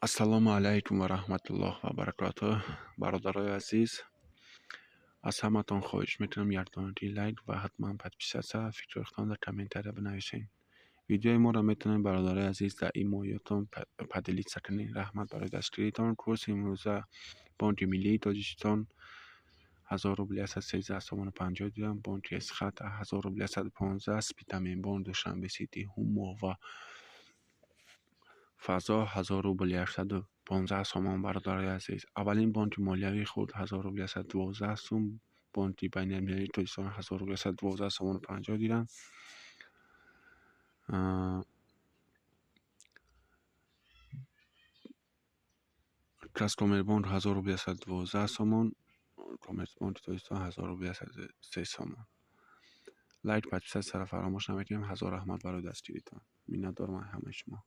Ассалому алайкум ва раҳматуллоҳ ва баракотуҳ. Бародарои азиз, аз ҳаматон хоҳиш мекунам, якдонаги лайк ва ҳатман подписаться, фикрҳои худтон дар комментария бинависед. Видеои моро метавонед, бародарои азиз, дар имоётон поделиться кунед. Раҳмат барои дастгиритон. Курси имрӯза: Бонки Миллии Тоҷикистон 1000 рубл 113 сомону 50 дирам, Бонки Эсхат 1000 рубл 115, Спитаменбонк, Душанбе Сити, Ҳумо ва Фазо 1000 рубл 115 сомон. Бародарои азиз, аввалин бонки молиявии худ 1000 рубл 112 сум, Бонки Байналмилалии Тоҷикистон 1000 рубл 112 сомону 50 дирам, Казкоммербонк 1000 рубл 112 сомон, Коммерсбонки Тоҷикистон 1000 рубл 103 сомон. Лайк, подписаться ро фаромӯш намекунем. Ҳазор раҳмат барои дастгиритон. Миннатдорам аз ҳамаи шумо.